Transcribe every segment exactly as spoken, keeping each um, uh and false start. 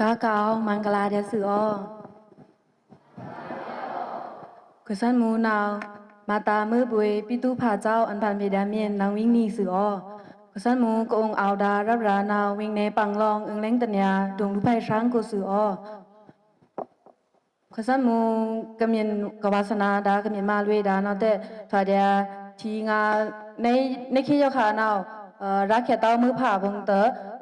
ဂါးကောက်မဂ်လာႏ ဒျာႏသွူၼ်းဧိၤ။ ခွိသ်သ်မူးနဝ်ꩻ မတာႏမွိုးဗွေႏ ပြည်သူ့ဘာႏကျောင်း အွန်ႏဖန်ႏဖေႏဒျာႏမံဉ် နင်ꩻဝိင်းနီသွူဢောꩻ။ ခွိသ်သ်မူး ကအုံꩻအဝ်ႏဒါႏရပ်ရာႏနဝ်ꩻ ဝိင်ꩻနယ်ပင်လောင် အုင်ꩻလျိုင်ꩻတနျာႏ ဒွိုင်ꩻလူႏဖိုင်ꩻသျိုင်း ကိုꩻသွူဢောꩻ။ ခွိသ်သ်မူး ကမင်ꩻ ကဝါသနာဒါႏ ကမင်ꩻမလွေꩻဒါႏနဝ်ꩻတဲ့ ထွာဒျာႏ ထီငါ နေ နေခေတ်ယောခါနဝ်ꩻ ရာႏခဲတောင်း မွိုးဖါဖုံႏ တ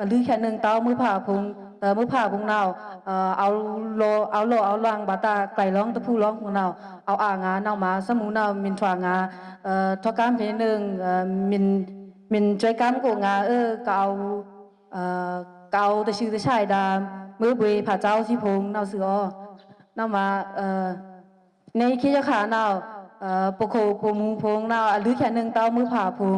လွိုက်ခဲနုင်တောင်း မွိုးဖါဖုံႏ တ မွိုးဖါဖုံႏနဝ်ꩻ အဝ်လော အဝ်လော အဝ်လောင်ႏ ဗတာႏ ကျိုင်လောင်း တဖုလောင်းဖုံႏနဝ်ꩻ အဝ်အာငါနဝ်ꩻမး သ်မူးနဝ်ꩻ မင်ꩻထွာငါ ထောက်ခံဖဲနုင် မင်ꩻ မင်ꩻ ဆွဲကမ်းကိုင်ငါ အွော ကအဝ် ကအဝ်တဆူးတဆာဲဒါႏ မွိုးဗွေႏ ဘာႏကျောင်းသီးဖုံႏ နဝ်ꩻသွူဢောꩻ။ နဝ်ꩻမး နေခေတ်ယောခါနဝ်ꩻ ပခိၣ်ပိာ်မူဖုံႏနဝ်ꩻ အလွိုက်ခဲနုင်တောင်း မွိုးဖါဖုံႏ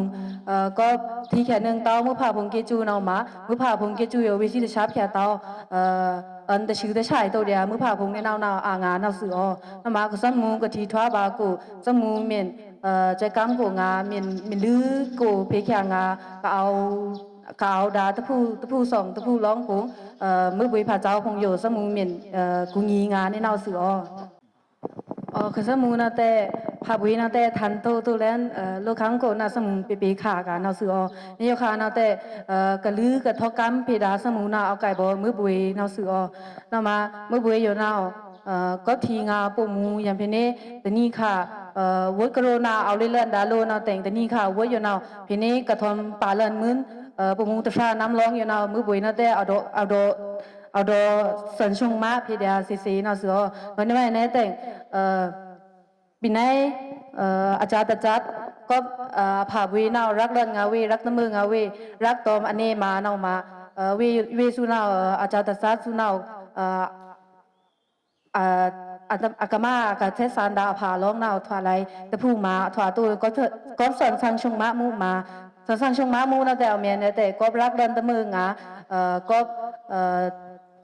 ကောပ်ထီခဲနုင်တောင်း မွိုးဖါဖုံႏ ကေႏစူးနဝ်ꩻမး မွိုးဖါဖုံႏ ကေႏစူးယို ဝေးသီးတဆပ်ခဲတောင်း အွော တဆူးတဆာဲတိူဝ်ဒျာႏ မွိုးဖါဖုံႏ နေနဝ်ꩻနဝ်ꩻ အာငါနဝ်ꩻသွူဢောꩻ။ နဝ်ꩻမး ခွိသ်သ်မူး ကထီထွာဗာႏကို သ်မူးမင်ꩻ ဆွဲကမ်းကိုင်ငါ မင်ꩻ မင်ꩻလွိုက်ကို ဖေႏခဲငါ ကအဝ် ကအဝ်ဒါႏ တဖု တဖုသွင် တဖုလောင်းဖုံႏ မွိုးဗွေႏ ဘာႏကျောင်းဖုံႏယို သ်မူးမင်ꩻ ကူညီငါ နေနဝ်ꩻသွူဢောꩻ။ ခွိသ်သ်မူးနဝ်ꩻတဲ့ ဖါဗွေႏနဝ်ꩻတဲ့ ထန်တိုးတိုးလဲဉ် လိုခန်းကိုင်နဝ်ꩻ သ်မူးပေပေခါဂါနဝ်ꩻသွူဢောꩻ။ နေယောခါနဝ်ꩻတဲ့ ကလွိုက် ကထောက်ခံဖဲဒါႏ သ်မူးနဝ်ꩻ အဝ်ကဲဘို မွိုးဗွေႏ နဝ်ꩻသွူဢောꩻ။ နဝ်ꩻမး မွိုးဗွေႏယိုနဝ်ꩻ ကောပ်ထီငါပိာ်မူ ယံၤဖဲနေ တနံၤခါ ဝိုဒ်ကိုရိုနာ အဝ်လွေလွံဒါႏလိုနဝ်ꩻတဲ့ တနံၤခါ ဝိုဒ်ယိုနဝ်ꩻ ဖဲနေကထွမ်ပာ်လွံမွိုင်း ပိာ်မူတဖြာနမ်းလောင်းယိုနဝ်ꩻ မွိုးဗွေႏနဝ်ꩻတဲ့ အဝ်ဒေါ အဝ်ဒေါ အဝ်ဒေါ သန်ႏရှုံႏမး ဖဲဒါႏသေသေနဝ်ꩻသွူ မွဲနဝဲနဲတဲ့ ပီနဲ အစတစတ် ကောပ် အဖါဗွေႏနဝ်ꩻ ရပ်လွံငါဝေး ရပ်တမွိုးငါဝေး ရပ်ထွမ်အနဲမးနဝ်ꩻမး ဝေး ဝေးသွူနဝ်ꩻ အစတစတ်သွူနဝ်ꩻ အကမ ကသက်သန်ဒါႏအဖါလောင်းနဝ်ꩻ ထွာလွံ တဖုမး ထွာတို ကောပ်သွန်ႏသန်ႏရှုံႏမးမူမး သွန်ႏသန်ႏရှုံႏမးမူနဝ်ꩻတဲ့ အမဲနဲတဲ့ ကောပ်ရပ်လွံတမွိုးငါ ကောပ်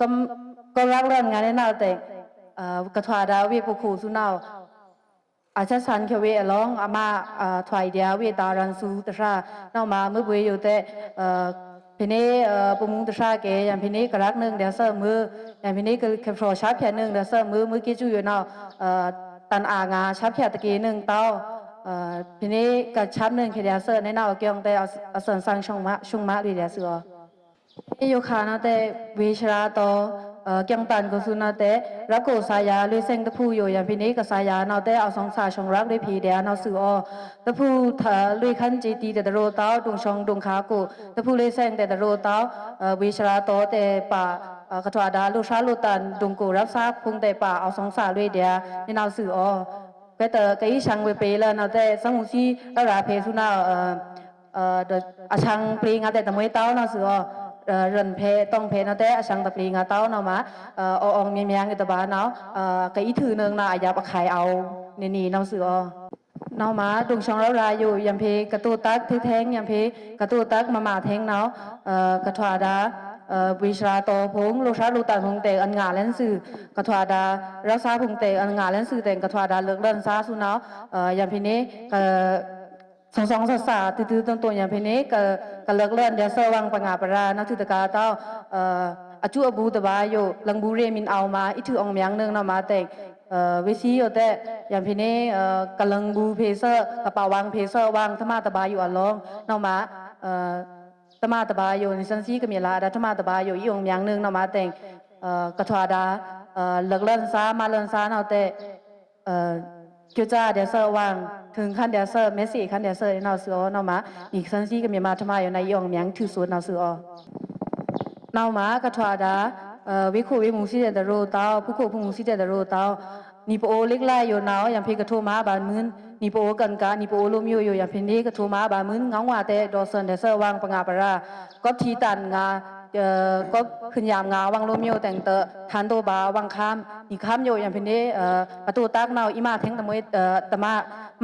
ကောပ်ရပ်လွံငါနဲနဝ်ꩻတဲ့ ကထွာဒါႏဝေးပိာ်ခိၣ်သွူနဝ်ꩻ အသက်သန်ခွင့်ဝေးအလောင်း အမ ထွာဒါႏဝေးတာႏရန်သွူတဖြာ နဝ်ꩻမး မွိုးဗွေႏယိုတဲ့ ဖဲနေ ပိာ်မူတဖြာကဲ ယံၤဖဲနေ ကရပ်နုင်ဒါႏသွူမွိုး ယံၤဖဲနေ ကဖြောဆပ်ခဲနုင်ဒါႏသွူမွိုး မွိုးကေႏစူးယိုနဝ်ꩻ တန်အာငါဆပ်ခဲတကေနုင်တောင်း ဖဲနေ ကဆပ်နုင်ခဲဒါႏသွူ နဲနဝ်ꩻအကျိုင်းတဲ့ အသွန်ႏသန်ႏရှုံႏမး ရှုံႏမးလွေဒါႏသွူအော နေယောခါနဝ်ꩻတဲ့ ဗွေႏသြားတော ကျိုင်းတန်ႏကိုသွူနဝ်ꩻတဲ့ ရပ်ကိုင်ဆာယာလွေးသွဉ်တဖုယို ယံၤဖဲနေ ကဆာယာနဝ်ꩻတဲ့ အသွင်ႏသြားရှုံႏရပ်လွေးဖေႏဒါႏနဝ်ꩻသွူအော တဖုထလွေးခန်းကြေးတီးတဲ့တရိုးတောင်း ဒုံႏရှုံႏဒုံႏခါကို တဖုလွေးသွဉ်တဲ့တရိုးတောင်း ဗွေႏသြားတောတဲ့ပါ ကထွာဒါႏလိုꩻသြားလိုꩻတန်ႏ ဒုံႏကိုရပ်သွူဖုံႏတဲ့ပါ အသွင်ႏသြားလွေးဒါႏ နဲနဝ်ꩻသွူအော ကွဲးတ ကအီးသင်ဝေးပေလဲနဝ်ꩻတဲ့ သွူမူသီး ရပ်ရာႏဖေႏသွူနဝ်ꩻ အသင်ႏပျေငါတဲ့တမွေးတောင်းနဝ်ꩻသွူအော ရန်ဖေႏ တောင်းဖေႏနဝ်ꩻတဲ့ အသင်ႏတပျေငါတောင်းနဝ်ꩻမး အီုံမီမီယိုတဘါနဝ်ꩻ ကအီးထွူနုင်နဝ်ꩻ အယပ်ꩻအခုဲင်အဝ် နဲနံနဝ်ꩻသွူအော နဝ်ꩻမး ဒုံႏရှုံႏရပ်ရာႏယို ယံၤဖဲကတိုတတ်းထဲထဲင် ယံၤဖဲကတိုတတ်းမမထဲင်နဝ်ꩻ ကထွာဒါႏ ဗွေႏသြားတောဖုံႏ လိုꩻသြားလိုꩻတန်ႏဖုံႏတဲ့ အွင်ႏငါလဲန်သွူ ကထွာဒါႏ ရပ်သွူဖုံႏတဲ့ အွင်ႏငါလဲန်သွူတဲ့ ကထွာဒါႏလွိုက်လွံသွူနဝ်ꩻ ယံၤဖဲနေ က သွင်သွင်သွူသွူ တိုတိုတွန်တွန် ယံၤဖဲနေ က ကလွိုက်လွံဒါႏသွူ ဝင်းပငါပရာ နဝ်ꩻသွူတကာတောင်း အစူအဘူတဘါယို လင်ဘူရေမီနဝ်ꩻမး အီးထွူအီုံမီနုင်နဝ်ꩻမးတဲ့ ဝေးသီးယိုတဲ့ ယံၤဖဲနေ ကလင်ဘူဖေႏသွူ ကပါဝင်းဖေႏသွူ ဝင်းထမတဘါယိုအလောင်း နဝ်ꩻမး ထမတဘါယို နီသွဉ်းသီးကမီးလာဒါႏ ထမတဘါယို အီးအီုံမီနုင်နဝ်ꩻမးတဲ့ ကထွာဒါႏ လွိုက်လွံသွူ မလွံသွူနဝ်ꩻတဲ့ ကျိုးစဒါႏသွူ ဝင်း ထိုင်ခန်းဒါႏသွူ မဲစေ့ခန်းဒါႏသွူ နဲနဝ်ꩻသွူအော နဝ်ꩻမး နီသွဉ်းသီးကမီးမး ထမယို နအီးအီုံမီထွူသွူနဝ်ꩻသွူအော နဝ်ꩻမး ကထွာဒါႏ ဝေးခိုဝေးမူသီးတဲ့တရိုးတောင်း ဖုခိုဖုမူသီးတဲ့တရိုးတောင်း နီပအိုလစ်လါယိုနဝ်ꩻ ယံၤဖဲကထိမါဘၢမွိုင်း နီပအိုကင်က နီပအိုလိုꩻမျိူယို ယံၤဖဲနေ ကထိမါဘၢမွိုင်း ငေါဝါတဲ ဒေါ်သွဉ်ဒါႏသွူ ဝင်းပငါပရာ ကောပ်ထီတန်ႏငါ ကောပ်ခွဉ်ယမ်ႏငါ ဝင်းလိုꩻမျိူတဲ့ တ ထန်တိုဘါ ဝင်းခမ်း နီခမ်းယို ယံၤဖဲနေ ကတိုတတ်းနဝ်ꩻ အီးမထဲင်တမွေး တမ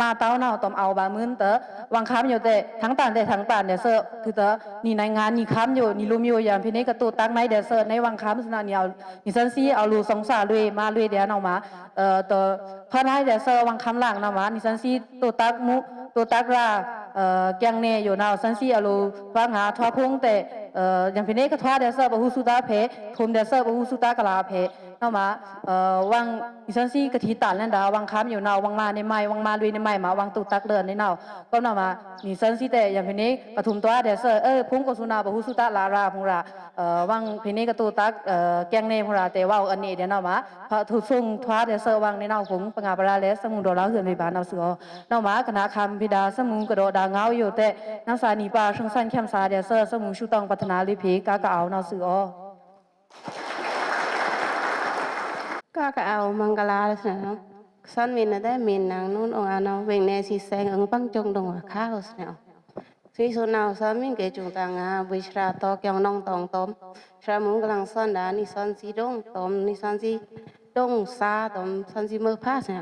မတောင်းနဝ်ꩻ ထွမ်အဝ်ဘၢမွိုင်း တ ဝင်းခမ်းယိုတဲ့ ထင်တန်တဲ့ ထင်တန်ဒါႏသွူ သွူတ နီနင်ႏငါ နီခမ်းယို နီလိုꩻမျိူ ယံၤဖဲနေ ကတိုတတ်းနဲဒါႏသွူ နဲဝင်းခမ်းသွူနဝ်ꩻ နီသွဉ်းသီး အဝ်လိုꩻသွင်သွူလွေး မလွေးဒါႏနဝ်ꩻမး တ ဖါနဲဒါႏသွူ ဝင်းခမ်းလင်နဝ်ꩻမး နီသွဉ်းသီး တိုတတ်းမူ တိုတတ်းရာ အကဲင်နယ်ယိုနဝ် သန်သီးအလို ထွားငါထွားဖုံးတဲ့ ယံဖေႏနေကထွားဒဲးသၢ ပဟုသုတဖဲ ထုံးဒဲးသၢ ပဟုသုတကလာဖဲ နဝ်မး ဝံသန်သီးကထီတန်လဲဒၣ် ဝံခမ်းယိုနဝ် ဝံမါနေမိုင် ဝံမါလွေနေမိုင်မး ဝံတူတကလၢာ်နေနဝ် ကမနဝ်မး နီသန်သီးတဲ့ ယံဖေႏနေကထုံးထွားဒဲးသၢ အဖုံးကသူနဝ် ပဟုသုတလရာဖုံးရာ ဝံဖေႏနေကတူတက ကဲင်နယ်ဖုံးရာ တဲဝဲအိုအန့ဒဲးနဝ်မး ထုသူံထွားဒဲးသၢ ဝံနေနဝ်ဖုံး ပငါပရာလဲ သၢမူဒေါ်လာ ဟိုင်လွေဘါနဝ်သုဧိၤ နဝ်မး ကနၣ်ခမ်းဖေႏဒါ သၢမူကဒီးဒါငါအိုယိုတဲ့ နဝ်သနီပါ ရှုံးသန်ခဲမ်သါဒဲးသၢ သၢမူရှုံးတောင်းပတနာလွေဖေ ကါကအဝ်နဝ်သုဧိၤ ကါကအဝ် မင်္ဂလာဒဲးသၢ ကသွဉ်းမီးနုဲင်း မီးနင်နွိုင်း အိုင်အါနဝ် ဝေင်နယ်သီးသဲင် အိုင်ပန်းကျိုင်းဒုံဝါခါအိုသၢ သီးသုနဝ် သီးမီးကဲ စူံတန်ငါ ဘွေဆရာတော် ကျောင်းတော် တုံး ဆရာမူကလင်သွဉ်းဒါ နီသွဉ်းသီးဒုံ တုံး နီသွဉ်းသီးဒုံ သါ တုံး သွဉ်းသီးမွဲဖါသၢ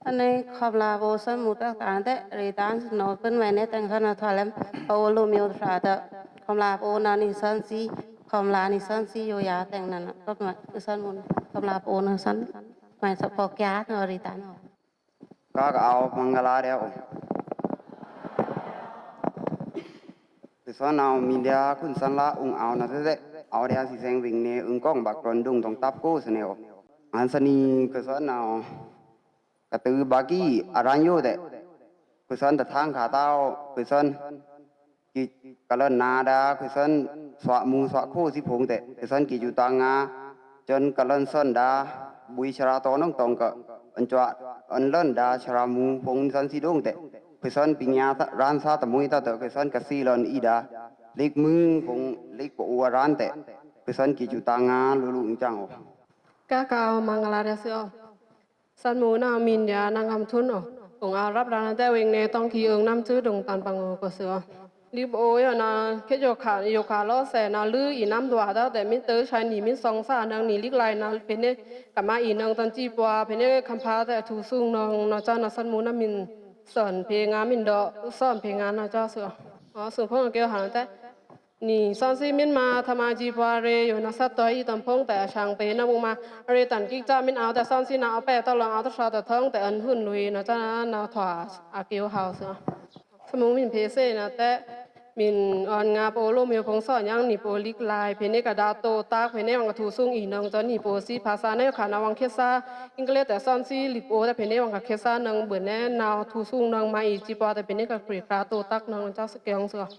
အန့ ခီုလဝ်အိုသွဉ်းမူတန်တန်တဲ့ ရေတန်နဝ် ပဉ်ဝဲနယ် တဲင်သွဉ်းနဝ် ထွားလဲ ပအိုလိုမျိုးတြးတဲ့ ခီုလဝ်အိုနဝ် နီသွဉ်းသီး ခီုလဝ်နီသွဉ်းသီး ယိုယွဲတဲင်နဝ် ကသွဉ်းမူ ခီုလဝ်အိုနဝ်သွဉ်း မုဲင်သဖောက်ကျားနဝ် ရေတန်နဝ် ကါကအဝ် မင်္ဂလာဒဲးအို ကသွဉ်းနဝ် မီးဒဲး ခွန်းသွဉ်းလ အိုင်အဝ်နဝ်တဲ့ အဝ်ဒဲး သီးသဲင်ဝေင်နယ် အိုင်ကောင် ဘၣ်ကရွန်ဒုံ တောင်တပ်ကို သၢန့ၣ်အို အန်သနီ ကသွဉ်းနဝ် ကတုဘၣ်ကီး အရန်ယိုတဲ့ ကသွဉ်းတထန်းခါတဝ် ကသွဉ်း ကီးကလန်နဒါ ကသွဉ်း သွးမူသွးခိုသီးဖုံးတဲ့ ကသွဉ်းကီးစူံတန်ငါ ကျွန်ကလန်သွဉ်းဒါ ဘွေဆရာတော် နွံတောင်က အန်စွမ်း အန်လန်ဒါ ဆရာမူဖုံး သွဉ်းသီးဒုံတဲ့ ကသွဉ်းပညာရန်စာတမွေတတ် ကသွဉ်းကသီးလန်အီဒါ လိပ်မွိုင်းဖုံး လိပ်ပအိုအရန်တဲ့ ကသွဉ်းကီးစူံတန်ငါ လိုလိုအင်စၢင်အို ကါကအဝ် မင်္ဂလာဒဲးသၢ သွဉ်းမူနဝ် မီးဒဲး နင်ဂမ်ထွုံးအို အိုင်အဝ်ရပ်ရာနဝ်တဲ့ ဝေင်နယ် တောင်ကြီး အိုင်နမ်စုဒုံ တန်ပင်အိုကသွဉ်း လိပ်ပအိုယိုနဝ် ခေတ်ယိုခါ ယိုခါလောဆယ်နဝ် လွိုင်းအီနမ်ဒွါတဝ်တဲ့ မီးတဝ်း ဆှဲနံၤမီးသွင်သၢ နင်နံၤလိပ်လၢ်နဝ် ဖေန့ၣ် ကမၣ်အီနင် တန်ကံပှၤ ဖေန့ၣ် ခမ်းဖါတဲ့ ထုသူံနင် နဝ်စၢ်နဝ် သွဉ်းမူနဝ် မီးသွဉ်းဖေႏငါ မီးဒီး သွဉ်းဖေႏငါ နဝ်စၢ်သၢ သွဉ်းဖုံးကဲဟန်တဲ့ နီသွဉ်းသီးမီးမး ထမါကံပှၤရေ ယိုနဝ် သတ်တွဲအီတန်ဖုံးတဲ့ အဆန်းပေနဝ်မူမး အရေတန်ကံကၠၢ်မီးအဝ်တဲ့ သွဉ်းသီးနဝ် အပဲတလောင် အဝ်တြးတထောင်တဲ့ အန်ဟုန်လွေ နဝ်စၢ်နဝ်ထွား အကဲဟဝ်သၢ သွဉ်းမူမီးဖေႏသၢနဝ်တဲ့ မီးအိုင်ငါ ပအိုလိုမျိုးဖုံးသော့ညင် နီပအိုလိပ်လၢ် ဖေန့ၣ် ကဒါတိုတတ် ဖေန့ၣ် ဝံကထုသူံအီနင် ကျွန်နီပအိုသီး ဖါသၢန့ၣ် ခါနဝ် ဝံခေတ်စာ အင်္ဂလိပ်တဲ့ သွဉ်းသီးလိပ်ပအိုတဲ့ ဖေန့ၣ် ဝံကခေတ်စာနင် ဘို့န့ၣ် နဝ်ထုသူံနင် မၢအီကံပှၤတဲ့ ဖေန့ၣ် ကကြွေးကဒါတိုတတ်နင် စၢ်သကဲဟန်သၢ